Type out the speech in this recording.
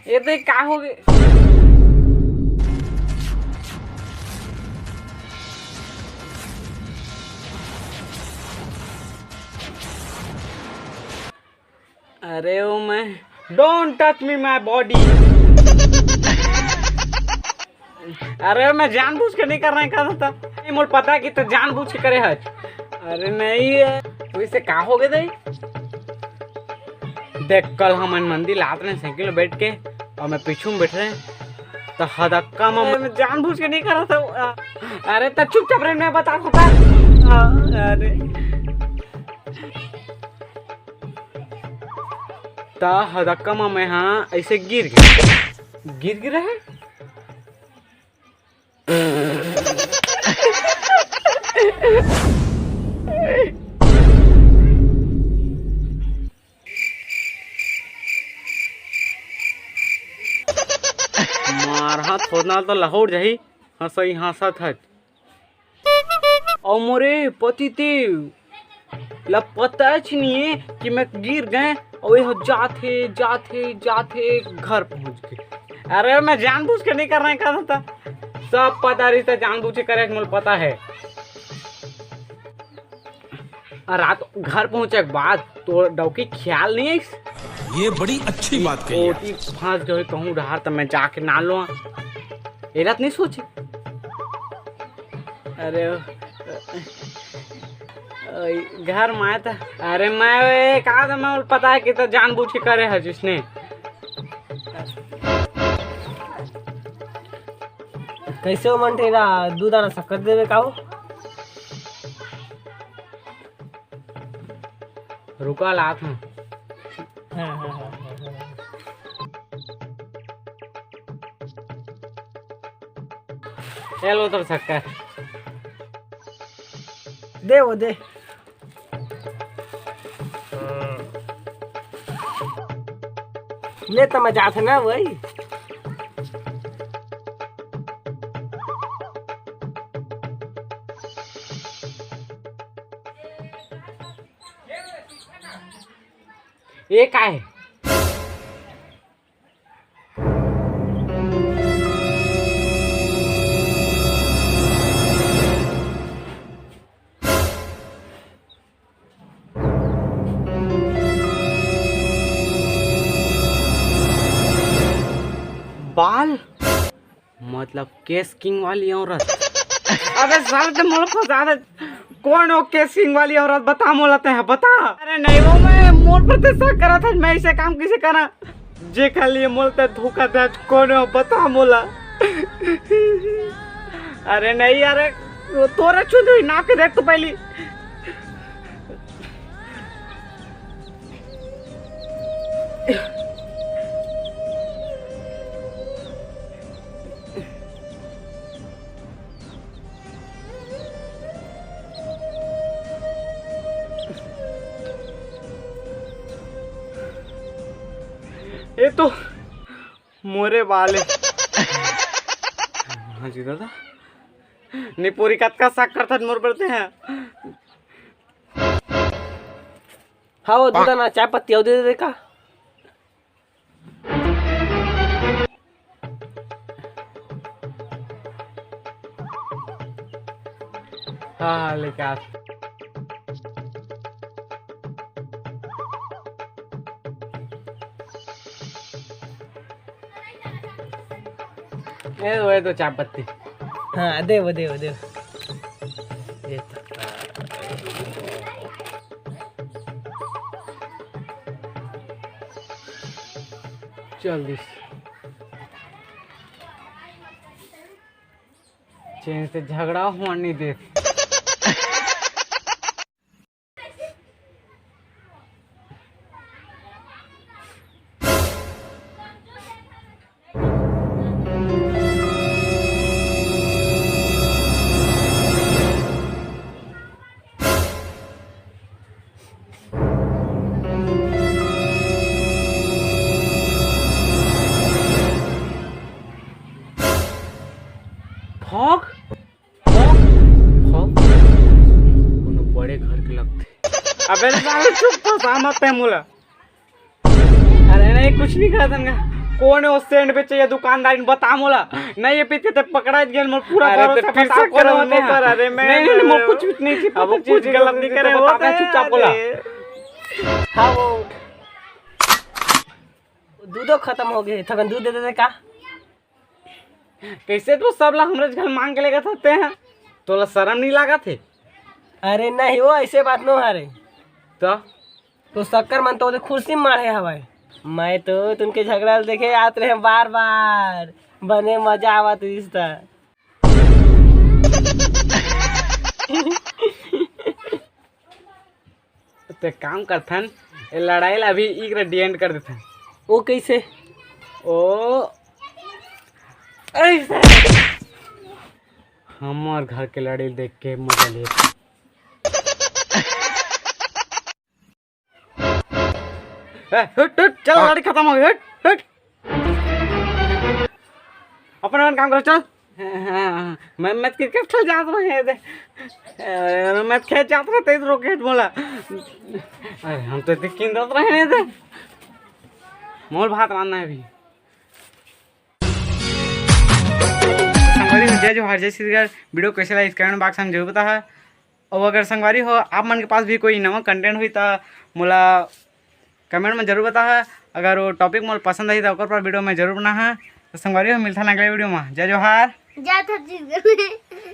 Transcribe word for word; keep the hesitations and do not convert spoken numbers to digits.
ये देख का हो गे। अरे ओ मैं, don't touch me my body। अरे मैं जानबूझ के नहीं कर रहे, कर रहा था। नहीं, मोर पता कि तो जानबूझ के करे हच। अरे नहीं है, वैसे का हो गए दई? देख, कल हमन मंदिर आत रहे साइकिल में बैठ के, और मैं पीछू में बैठ रहे, तो हदक्का में मैं जानबूझ के नहीं कर रहा था। अरे तो चुपचाप रहे, मैं बता सकता। अरे त हदक्का म मैं हा ऐसे गिर गे, गिर गिरा है। मारहा थोड़ना तो लहौर जाही। हंसई हंसत हच। अउ मोरे पति देव ला पता च नहीं है कि मैं गिर गए, अउ ये जात हे, जात हे, जात हे, घर पहुंच गए। अरे मैं जानबूझ के नहीं कर रहे, कहता था। सब पता रही था, जानबूझ के करे, मुझे पता है। और रात घर पहुंचे के बाद तो डौकी ख्याल नहीं आई। ये बड़ी अच्छी बात कही आप। कोटी फांस गए कहूँ डहार, तो मैं जाके ना लो। एला तो नहीं सोचे। अरे ओ, ओई, घर में आए था। अरे मैं ए, कहा था, मैं पता है कि तो जानबूझ के करे है जिसने। कैसे हो मंटेरा, दू दाना शक्कर देवे का हो? रुका लात हूँ। हाँ, हाँ, हाँ, हाँ, हाँ। चलो तो शक्कर। दे वो दे। ले तो मैं जात है ना वही। ये का है? बाल, मतलब केस किंग वाली औरत। अबे साले, ते मोला फंसा दे। कौन हो केस किंग वाली औरत? बता मोला, ते है, बता। अरे नहीं, वो मैं मोर पर ते शक करा था, मैं ऐसे काम कैसे करा? जे खाली मोला ते धोखा दे, कौन हो? बता मोला। अरे नहीं यार, वो तोरा चुदरी ना के देख तो पहली। ये तो मोरे वाले। हाँ जी दादा, निपोरी कतका शक करथन मोर बरते हैं। हाँ, वो दूधा ना, चाय पत्ती अउ दे दे का। हाँ, हाँ, लेके आ। ए, वो तो चाय पत्ती। हाँ, दे वो, दे वो, दे वो। ये तो। चल दिस। चैन से झगड़ा हुआ नहीं दे। फॉग? फॉग? अबे साले चुप, फंसा मत ते मोला। अरे नहीं, कुछ नहीं कहा तनका। कौन है वो सेंट बेचे ये दुकानदार, इन बता मोला। नहीं ये पीते ते पकड़ा गया, मोर पूरा अरे भरोसा तो फिर बता से कौन करो होते हैं। पर, अरे मैं नहीं, नहीं, नहीं, मोर कुछ भी नहीं, अब वो कुछ गलत नहीं करे, बता दे चुपचाप बोला। हाँ, वो दूधो खत्म हो गए, थोड़ा दूध दे देते का? कैसे तू सब ला हमरे घर मांग के लेकर थकते हैं? तोला शर्म नहीं लागत है? अरे नहीं वो ऐसे बात नो हरे। तो? तो शक्कर मन तो ओदे खुर्सी में माढ़े हवाए। मैं तो तुमके झगड़ा ल देखे आत रहे बार बार। बने मजा आवत रिश्ता। ते काम करथन, ए लड़ाई ला अभी इकरे डी एंड कर देथन। वो कैसे? ओ ऐसे। हमर घर के लड़ाई देख के मजा ले। ए, हट, हट, चल, हाँ। लड़ाई खत्म हो गई, हट, हट। अपन, अपन काम करो, चल। हाँ, हाँ, मैं, मैं क्रिकेट खेल जात रहे थे। अरे, मैं खेल जात रहे थे, रॉकेट बोला। अरे, हम तो इतने किंदत रहे नहीं थे। मोल भात मानना है अभी। संगवारी हो, जय जोहार, जय छत्तीसगढ़। वीडियो कैसे लगा, इस कमेंट बॉक्स में जरूर बताहा। और अगर संगवारी हो, आप मन के पास भी कोई नवा कंटेंट हुई, तो मोला कमेंट में जरूर बताहा। अगर वो टॉपिक मोला पसंद आई, तो ओकर पर वीडियो मैं जरूर बनाहा। तो संगवारी हो, मिलता अगले वीडियो में। जय जोहार। जय छत्तीसगढ़।